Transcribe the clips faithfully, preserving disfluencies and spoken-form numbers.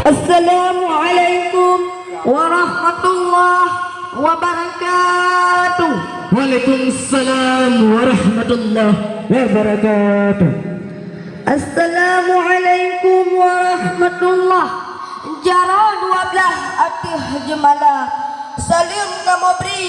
Assalamualaikum warahmatullahi wabarakatuh. Waalaikumsalam warahmatullahi wabarakatuh. Assalamualaikum warahmatullah. Jaroe dua blaih ateueh jeumala. Saleuem kamoe bri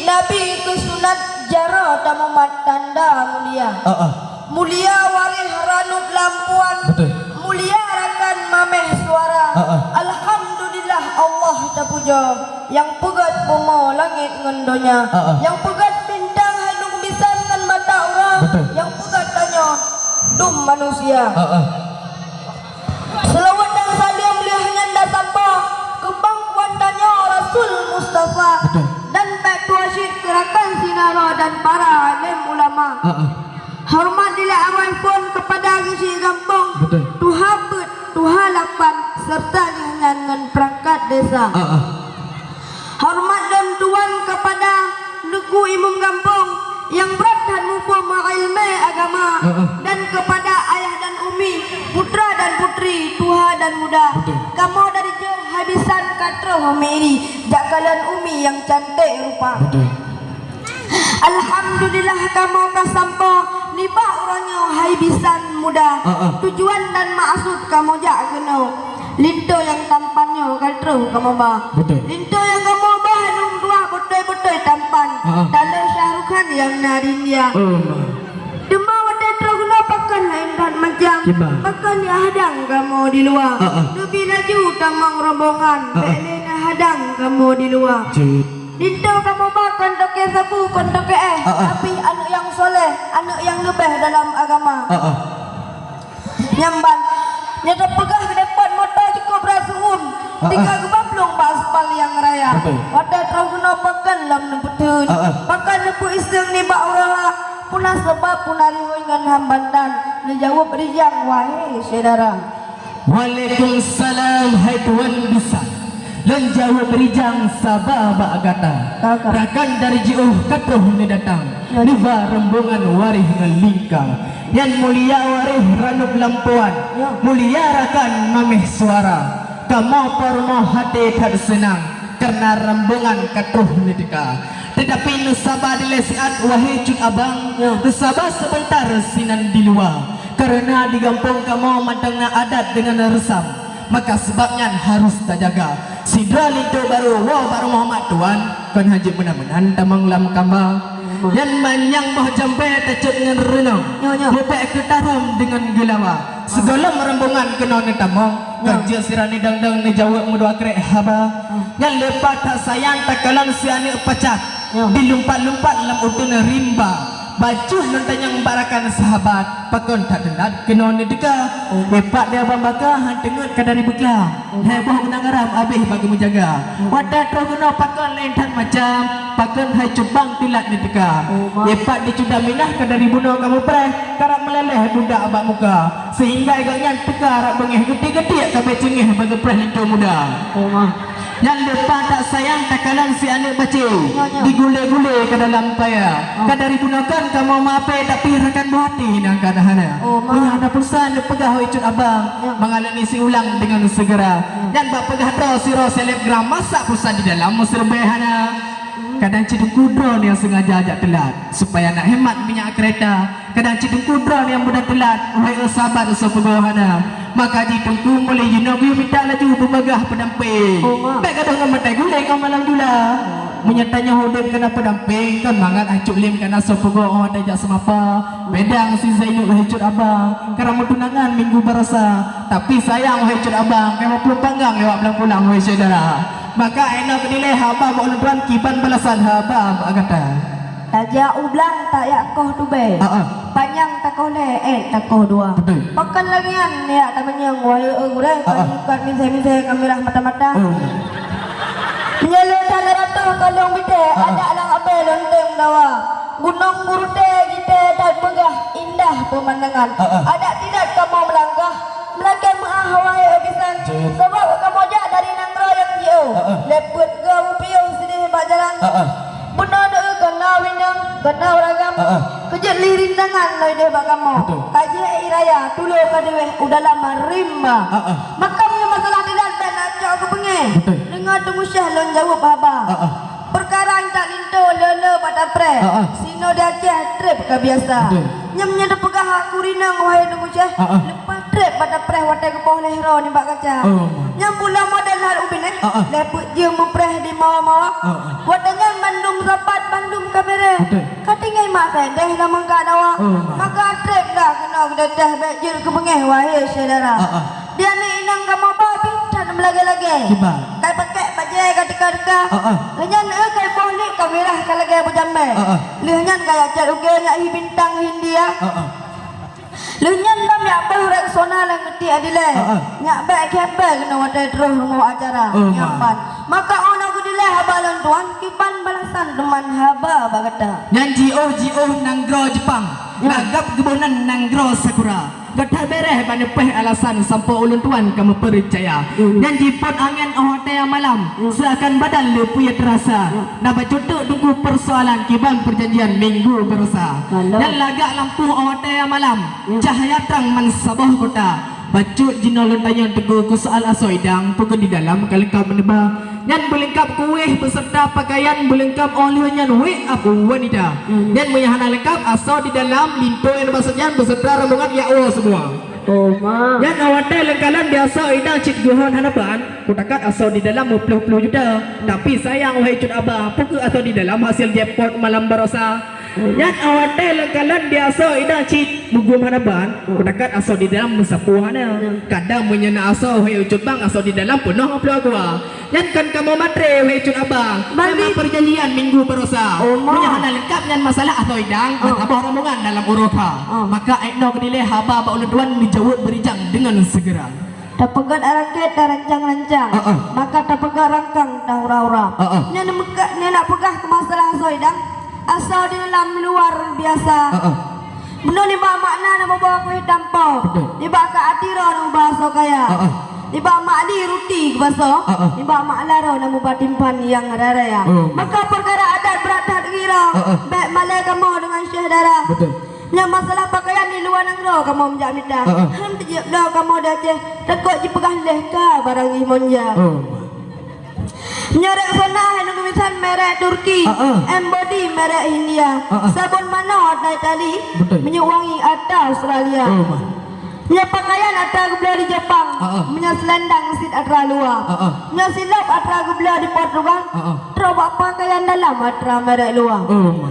Nabi keu sunat, jaroe tamumat tanda mulia. Ah, ah. Mulia waréh ranup lampuan. Betul. Mulia rakan mamèh suara. Ah, ah. Alhamdulillah Allah tapujoe. Nyang peugét bumoe langét ngon donya. Ah, ah. Nyang peugét bintang hai ngon bisan ngon mata uroe. Betul. Nyang peugét tanyoe dum manusia. Ah, ah. Seulaweuet dan saleuem lheueh nyan tasampoe keu pangkuan tanyoe Rasul Mustafa. Betul. Dan bèk tuwoe cit keu rakan sinaro dan para alim ulama. Ah, ah. Horeumat dilèe awai phon keupada geuchik gampông. Betul. Tuha peuet, tuha lapan, seureuta lheueh nyan ngon peurangkat desa. Ah, ah. Horeumat lôn tuwan keupada Teungku Imum Gampông nyang brat that muphom ileumèe agama, heeh, dan keupada ayah dan umi, putra dan putri, tuha dan muda. Betul. Kamoe dari jeuh hai bisan ka troh meuiri, jak kalon umi nyang canték rupa. Betul. Alhamdulillah kamoe ka sampoe nibak uroe nyoe hai bisan muda. Heeh. Tujuan dan maksud kamoe jak keunoe. Linto nyang tampan nyoe ka troh kamoe ba. Betul. Linto nyang kamoe ba lôn tuah beutôi-beutôi tampan. Ha. Taloe Shah Rukh Khan nyang na di India. Oh, ma. Teuma watèe troh keunoe pakon laén that macam. Kiban. Pakon nyang hadang kamoe di luwa. Ha, ha. Neubi laju tamong rombongan. Ha, ha. Bèk lé na hadang kamoe di luwa. Jeuet. Linto kamoe ba kon toke sabu, kon toke èh. Ha, ha. Tapi aneuk nyang soleh, aneuk nyang leubeh dalam agama. Ha, ha. Nyan ban, nyoe teupeugah keu depot moto cukôp rasu'um, ah, ah, tinggai geuba plueng bak aspal nyang raya. Betul. Watèe troh keunoe pakon lom neupeutheun, ah, ah, pakon neupeuiseueng nibak uroe, peue na sabab, peue na riweueng ngon hambatan, neujaweueb rijang, wahé syedara. Waalaikumsalam, hai tuwan bisan. Lôn jaweueb rijang saba bak gata. Kaka. Rakan dari jiôh ka troh neudatang. Ya. Nibak rombongan waréh ngon lingka. Nyan mulia waréh ranup lampuan. Ya. Mulia rakan mamèh suara. Kamoe peurumoh até that seunang, kareuna rombongan ka troh neuteuka. Teutapi neusaba dilèe siat, wahé cut abang. Ya. Neusaba seubeuntar sinan di luwa. Kareuna di gampông kamoe mantong na adat deungon reusam. Maka sabab nyan harôh tajaga. Sidroe linto barô woe bak rumoh mak tuan, kon han jeuet meunan-meunan tamong lam kamba. Nyan manyang boh jambèe tacot ngon reunong. Nyo, nyo. Leubèh keu tarôm deungon geulawa. Sigohlom rombongan keunoe neutamong. Nyo. Kon jeuet sira neudong-dong neujaweueb meudua krek haba. Hmm. Nyan leupah that sayang takalon si aneuk pacat. Nyo. Dilumpat-lumpat lam uteuen rimba. Bacut lôn tanyong bak rakan sahabat, pakon that teulat keunoe neuteuka. Oh. Ipat di abang baka han teungeut ka dari beuklam. Oh. Hai boh unang garam abéh bak geumeujaga. Oh. Watèe troh keunoe pakon laén that macam, pakon hai cut bang teulat neuteuka. Oh, ma. Ipat di cut Aminah ka dari bunoe ka mupreh, karap meuléléh budak bak muka. Sehingga gobnyan teuka rab beungéh, geutiek-geutiek ka bèe ceungéh bak geupreh linto muda. Oh, ma. Nyan leupah that sayang takalon si aneuk bacé, nyo, nyo, digulé-gulé ka dalam paya. Oh. Ka dari bunoe kon kamoe maafé, tapi rakan boh até nyang ka hana. Oh, ma. Meunyo hana pulsa neupeugah, oi cut abang, nyo, mangat lôn isi ulang deungon seugera. Nyo. Nyan bak peugah droe sidroe selebgram, masak pulsa di dalam meuseureubèe hana. Hmm. Kadang cit teungku droe nyang sengaja jak teulat, supaya nak hemat minyak keureta. Kadang cit teungku droe nyang mudah teulat, wahé sahabat, soe peugoe hana. Maka jih teungku mulai jinoe geuyue mita laju beubagah peudampéng. Oh, ma. Bèk gadôh ngon meutai guleng 'oh malam jula. Meunyo tanyoe udép kana peudampéng, kon mangat acut lem kana soe peugoe 'oh watèe jak seumapa. Bedang si Zainul wahé cut abang, karap meutunangan minggu barasa. Tapi sayang wahé cut abang, memang peuleumpang gang lewat pulang-pulang wahé syedara. Maka inoe keudilèe haba bak ulôn tuan kiban balasan haba bak gata. Tajak u blang tajak koh tubèe. Ah, ah. Panyang takoh lhèe, èt takoh dua. Betul. Pakon lagèe nyan jak tamanyong, wahé gurèe, ah, ah, ka misèe-misèe ka mirah mata-mata. Oh. Meunyoe lôn that rata kalông bitèe, ah, ah, adak lam abèe lonteng dawa. Gunong Geurutèe jitèe that meugah, indah peumandangan. Ah, ah. Adak teulat kamoe meulangkah, meulakèe meu'ah wahé bisan. Jeuet. Sabab kamoe jak dari nanggroe nyang jiôh. Ah, ah. Lé peuet geu piôh sidéh bak jalan. Ah, ah. Bunoe deuh keunong inong, keunong ragam. Ah, ah. Keujeuet lé rintangan lom deuh bak kamoe. Betul. Ka jeuet raya, tulo ka deuh u dalam rimba. Ah, ah. Maka meunyoe masalah teulat, Teungku Syeh lôn jaweueb haba. Ah, ah. Peukara intat linto le-le bak tapreh. Ah, ah. Sinoe di Aceh treb ka biasa. Betul. Nyan meunyoe teupeugah aku rinong, wahai Teungku Syeh, ah, ah, leupah treb bak tapreh watée geupoh lhée droe nibak kaca. Oh. Nyan pula model lheueh ubit, eh. Ah, ah. Lheueh peuet jeuem mupreh di mawa-mawa. Ah, ah. Watée nyan bandum sapat, bandum ka bereh. Betul. Ka tinggai mak sedeh lam mangka dawa. Oh, mak. Maka treb dah keunoe geudeudeh, bék jeuet keu beungéh, wahé syedara. Ah, ah. Di aneuk inong kamoe ba pih that meulagée-lagée. Kiban. Kai pakék bajée ka teuka-teuka. Ah, ah. Lheueh nyan, eh, kai boh lé ka mirah ka lagée bujambée. Ah, ah. Lheueh nyan ka jak cot ugée nyak hi bintang Hindia. Ah, ah. Lheueh nyan lom jak boh Rexona lam keutik adilée. Ah, ah. Nyak bék khép bée keunoe watée troh rumoh acara. Oh, nyan ma. Ban. Maka 'oh noe keudilée haba lôn tuan, kiban balasan teuma haba bak gata. Nyan jiôh-jiôh nanggroe Jepang, ya, na gab geuboh nan nanggroe Sakura. Gata bereh ban neupéh alasan sampoe ulôn tuan ka meupeucaya. Hmm. Nyan jipot angén 'oh watée malam, hmm, seuakan badan le peue teurasa. Ya. Na bacut teuk teungku peusoalan kiban peujanjian minggu baroesa. Alah. Nyan lagak lampôh 'oh watée malam, ya, cahya trang bansaboh kota. Bacut jinoe lôn tanyong teungku keu soal asoe idang, peue keuh di dalam ka leungkab meuneuba. Nyan beuleungkab kuéh beuseurta pakaian beuleungkab, 'oh lheueh nyan wake up wanita. Hmm. Nyan meunyo hana leungkab, asoe di dalam, linto nyang bak sajan beuseurta rombongan jak woe seumua. Oh, ma. Nyan 'oh watée leukalon di asoe idang cit geuhon hana ban, kutakat asoe di dalam meuploh-ploh juta. Tapi sayang, wahai cut aba, peue keuh asoe di dalam hasil jackpot malam baroesa. Nyan 'oh watée leukalon di asoe idang cit mugum hana ban, kutakat asoe di dalam meusapeue hana. Kadang meunyo na asoe, wahai cut bang, asoe di dalam peunoh ngon ploh gua. Nyan kon kamoe matre, wahai cut aba. Bang, memang di peujanjian minggu baroesa. Oh, ma. Meunyo hana leungkab nyan masalah asoe idang, oh, ban saboh rombongan dalam uroe kha. Oh. Maka 'oh noe keudilée haba bak ulôn tuan neujaweueb beurijang deungon seugera. Tapeugét rakét dan rancang-rancang, ah, ah, maka tapeugét rangkang dan hura-hura. Ah, ah. Nyan meuka-, nyan nak peugah keu masalah asoe idang. Asoe di dalam luar biasa. Ah, ah. Bunoe nibak makna na mubawa keu hitam po. Betul. Nibak keu ati droe na muba asoe kaya. Ah, ah. Nibak mak di ruti geubasoe. Ah, ah. Nibak mak la droe na muba timphan nyang raya-raya. Oh. Maka peukara adat brat that giro. Ah, ah. Bék malée kamoe deungon syedara. Betul. Nyang masalah pakaian di luwa nanggroe kamoe meujak mita. Ah, ah. Han teujeuet bloe kamoe di Aceh, takot jipeugah lé ka barang jih monja. Oh. Nyoe Rexona hai nunggu misan merek Turki, ah, ah, M Body merek Hindia, ah, ah, sabon manoe ata Itali, betul, minyeuk wangi ata Australia. Oh, ma. Nyoe pakaian atra geubloe di Jepang, ah, ah, meunyoe seulendang sit atra luwa. Ah, ah. Nyoe silop atra geubloe di Portugal, ah, ah, trok bak pakaian dalam atra merek luwa. Oh, ma.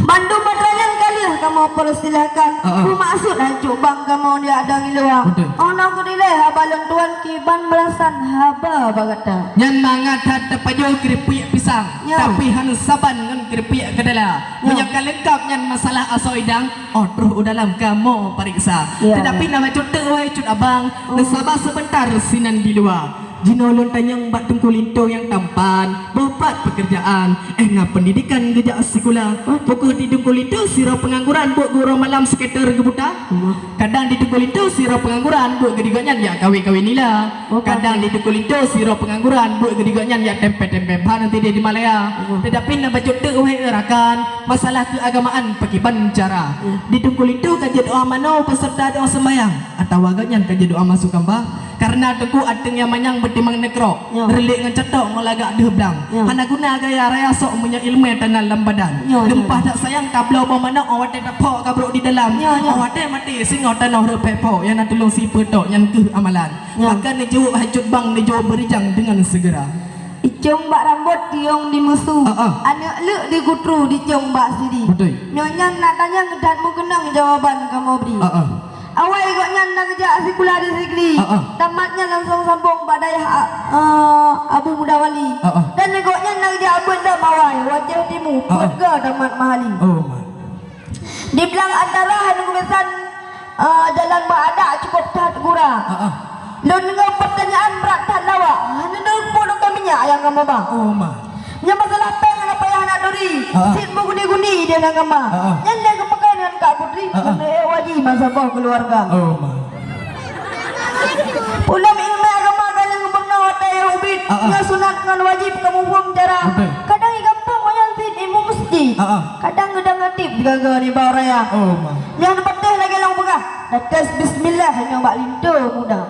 Bandum atra nyan ka lheueh kamoe peusilakan. Ah, ah. Beumaksud hanco bang kamoe di adang iluwa. Betul. 'Oh noe keudilée haba lôn tuan kiban balasan haba bak gata. Nyan mangat that tapajoh keuripiek pisang, ya, tapi hana saban ngon keuripiek keudala. Ya. Meunyoe ka leungkab nyan masalah asoe idang, 'oh troh u dalam kamoe pareksa. Ya. Tetapi na bacut teuk, wahai cut abang, oh, neusaba seubeuntar sinan di luwa. Jinoe lôn tanyong bak Teungku Linto nyang tampan, boh pat peukeurjaan, eh, na peundidikan geujak sikula. Peue keuh di Teungku Linto sidroe peungangguran buet geuuroe malam skeeter geubuta. Kadang di Teungku Linto sidroe peungangguran buet geudigo nyan jak kawé-kawé nila. Oh, kadang di Teungku Linto sidroe peungangguran buet geudigo nyan jak tempé-tempé ban sideh di Malaya. Tetapi na bacut teuk, wahai rakan, masalah keuagamaan pakiban cara. Di Teungku Linto ka jeuet doa manoe beuseurta doa seumayang, atawa gobnyan ka jeuet doa masuk kamba? Kareuna Teungku ateueng nyang manyang beutimang neukrok, ya, reulék ngon ceutok ngon lagak deuh blang. Ya. Hana guna gaya raya sok meunyoe ileumé tana lam badan. Ya, ya. Leumpah that sayang tabloe boh manok, 'oh watée taphok ka brok di dalam. Ya, ya. 'Oh watée maté singoh tanoh reuet phok, nyang na tulông sipeutok nyan keuh amalan. Ya. Maka neujaweueb hai cut bang, neujaweueb beurijang deungon seugera. Icong bak rambot tiong di musu, ah, ah, aneuk leuk di gutru dicong bak siri. Beutôi. Nyoe nyan na tanyong that meukeunong jawaban kamoe bri. Ah, ah. Awai gobnyan na geujak sikula di Sigli. Ah, ah. Tamat nyan langsong sambong bak dayah, ah, ah, Abu Muda Wali. Ah, ah. Dan gobnyan na geujak abeuet lom awai, Wajah Timu, ah, ah, peuet ga tamat Mahali. Oh, ma. Di blang antara hai nunggu bisan, ah, jalan bak adak cukup that gura. Ah, ah. Lôn deungoe peutanyaan brat that lawak, hana deungoe peue lôn ka minyak nyang ka meuba. Oh, ma. Nyang masalah péng hana payah hana turi, ah, ah, cit meuguni-guni di nyang ka ma. Ah, ah. Nyan lé geupeugah ngon Kak Putri, ah, ah, keuneuk ék waji masa boh keuluwarga. Oh, ma. Ulôn ileumé agama ka nyang geupeugah watée nyang ubit, ah, ah, ngon sunat ngon wajéb ka muphom cara. Beutôi. Kadang di gampông ngon nyan cit imeum meuseujid. Ah, ah. Kadang geudong ateueh sigaga nibak raya. Oh, ma. Nyang patéh lagée lôn peugah, tates bismillah nyoe bak linto muda.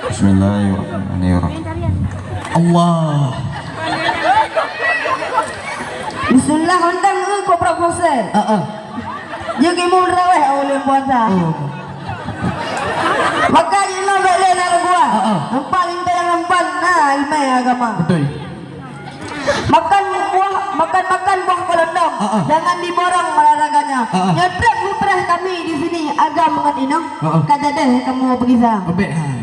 Bismillahirrahmanirrahim. Allah. Bismillah, undang, eh, kobra kose. Ah, ah. Jeuet imum tarawih, oh, ulôn puasa. Oh. Maka imum bèk lé na geuwa. Ah, ah. Nampak lintang nampak na ilmu agama. Betul. Makan buah, makan-makan buah kelondong. Ah, ah. Jangan diborong olahraganya. Ah, ah. Nyoe trép mupreh kami di sini, agam ngon inong. Ah, ah. Ka jadeh kamoe peugisa. Bèk hai.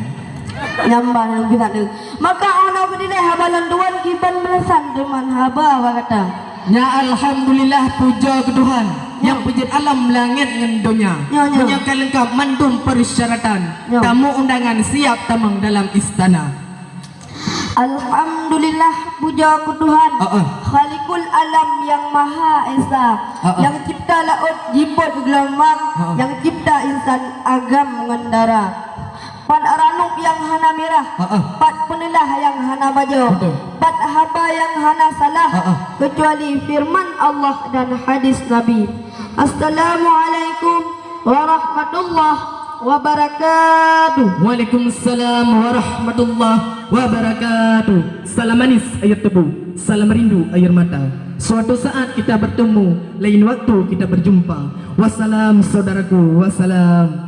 Nyamba nang geutaneuh. Maka ona beudilai haba lôn tuan kiban meulasan deungon haba bak gata. Nya alhamdulillah puja keu Tuhan nyang peujeuet alam langét ngon donya. Nyo, nyo. Meunyoe ka leungkap mandum persyaratan, nyo, tamu undangan siap tamong dalam istana. Alhamdulillah puja keu Tuhan, heeh, Khaliqul Alam nyang Maha Esa, heeh, nyang cipta laôt jipot geulumbang, heeh, nyang cipta insan agam ngon dara. Pat ranub nyang hana mirah, heeh, pat peuneulah nyang hana bajoe, betul, pat haba nyang hana salah, heeh, keucuali firman Allah dan hadis Nabi. Assalamualaikum warahmatullahi wabarakatuh. Waalaikumsalam warahmatullahi wabarakatuh. Salam manis air tebu, salam rindu air mata. Suatu saat kita bertemu, lain waktu kita berjumpa. Wassalam saudaraku, wassalam.